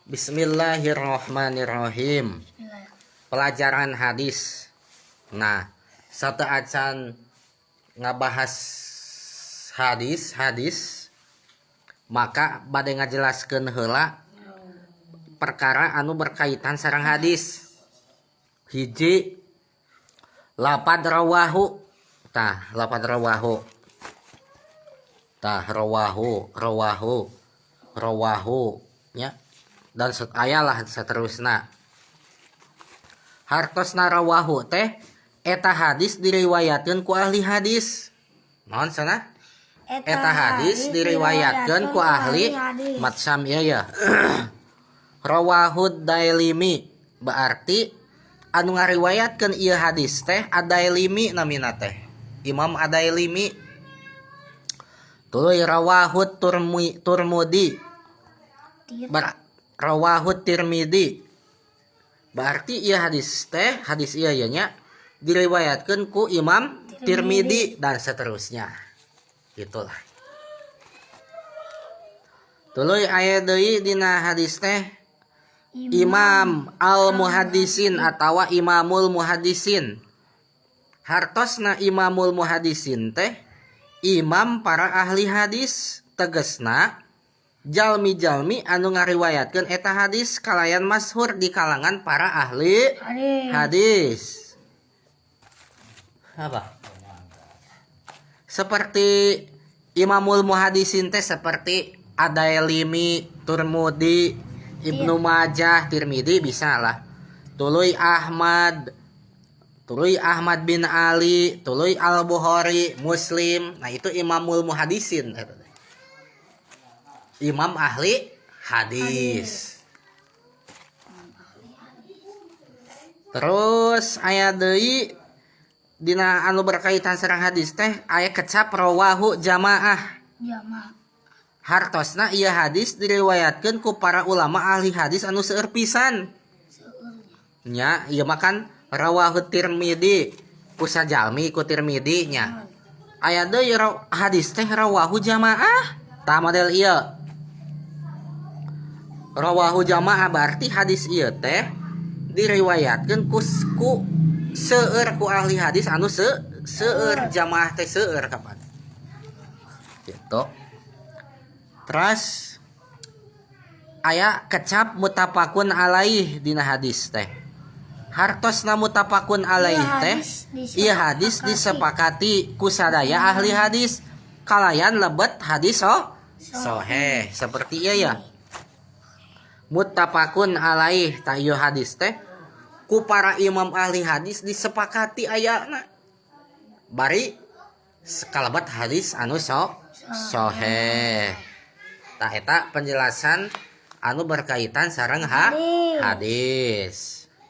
Bismillahirrahmanirrahim. Pelajaran hadis. Nah, sateuacan ngabahas hadis hadis, maka bade ngajelaskeun heula perkara anu berkaitan sareng hadis. Hiji, lapad rawahu. Tah, lapad rawahu. Tah, rawahu, rawahu, rawahu nya, dan aya lah seterusna. Hartosna rawahu teh eta hadis diriwayatkeun ku ahli hadis. Naon sana? Eta hadis diriwayatkeun ku ahli matsam, ieu ya. Rawahu Dailimi, berarti anu ngariwayatkeun ieu hadis teh Adailimi namina teh. Imam Adailimi. Tuluy rawahu Turmudi. Rawahu Tirmidzi. Berarti ieu hadis teh, hadis ieu ya nya, diriwayatkeun ku Imam Tirmidzi dan seterusnya. Itulah. Tuluy aya deui dina hadis teh Imam al-Muhaddisin atawa Imamul Muhaddisin. Hartosna Imamul Muhaddisin teh imam para ahli hadis, tegesna jalmi-jalmi anu ngariwayatkeun eta hadis kalayan masyhur di kalangan para ahli Hadis. Hadis. Apa? Seperti Imamul Muhaddisin teh seperti Adailimi, Turmudi, Ibnu Majah, Tirmidzi bisa lah. Tuluy Ahmad, tuluy Ahmad bin Ali, tuluy Al Bukhari, Muslim. Nah, itu Imamul Muhaddisin eta teh. Imam ahli hadis. Terus aya deui dina anu berkaitan sareng hadis teh aya kecap rawahu jamaah. Jamaah. Hartosna ieu hadis diriwayatkeun ku para ulama ahli hadis anu seueur pisan. Nya, ieu mah kan rawahu Tirmidzi ku sajalmi ku Tirmidzi nya. Aya deui hadis teh rawahu jamaah. Tah, model ieu. Rawahu jamaah berarti hadis ieu teh diriwayatkeun ku seueur, ku ahli hadis anu seueur. Jamaah teh seueur kapan. Gitu. Terus aya kecap muttafaqun alaih dina hadis teh. Hartosna muttafaqun alaih teh ieu hadis disepakati ku sadaya ahli hadis kalayan lebet hadis soheh, seperti ieu ya. Muttafaqun alaih, tah, ieu hadis teh ku para imam ahli hadis disepakati ayana, bari kalebet hadis anu soheh. Tah, eta penjelasan anu berkaitan sareng hadis.